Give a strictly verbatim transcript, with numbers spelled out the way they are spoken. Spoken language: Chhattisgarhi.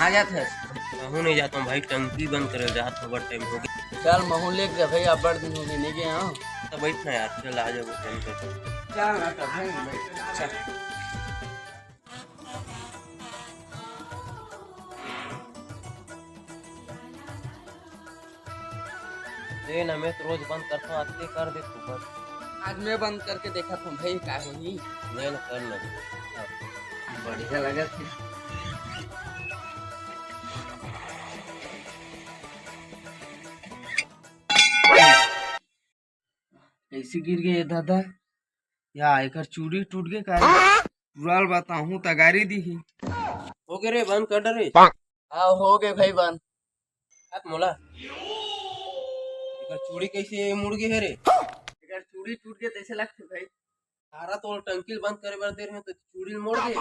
आ जात हस? कहूँ नहीं जाता हूँ भाई, टंकी बंद करे जात हूँ, बड़ टाइम हो गया। चल महू लेके जा भाई, अब बड़ दिन हो गए नहीं गए। हाँ, तो बैठ ना यार, चल आ जाओ, बंद कर। चल ना तब भाई, बैठ। चल। दे ना, मैं तो रोज बंद करता हूँ, आज के कर दे तू बंद। आज मैं बंद करके देखा था भाई, का होही। ले ना, कर ना। बढ़िया लगा था। कैसे गिर गए दादा? या एकर चूड़ी टूट गए का? टुराल बताहूँ त गारी दीही। हो गए रे, बंद कर डरे। हाँ, हो गए भाई बंद। बात मोला, एकर चूड़ी कैसे मुड़ गए हे रे? एकर चूड़ी टूट गए तैसे लगते भाई। सारा तो टंकी ल बंद करे बर दे रहे तो चूड़ी ल मोड़ दे।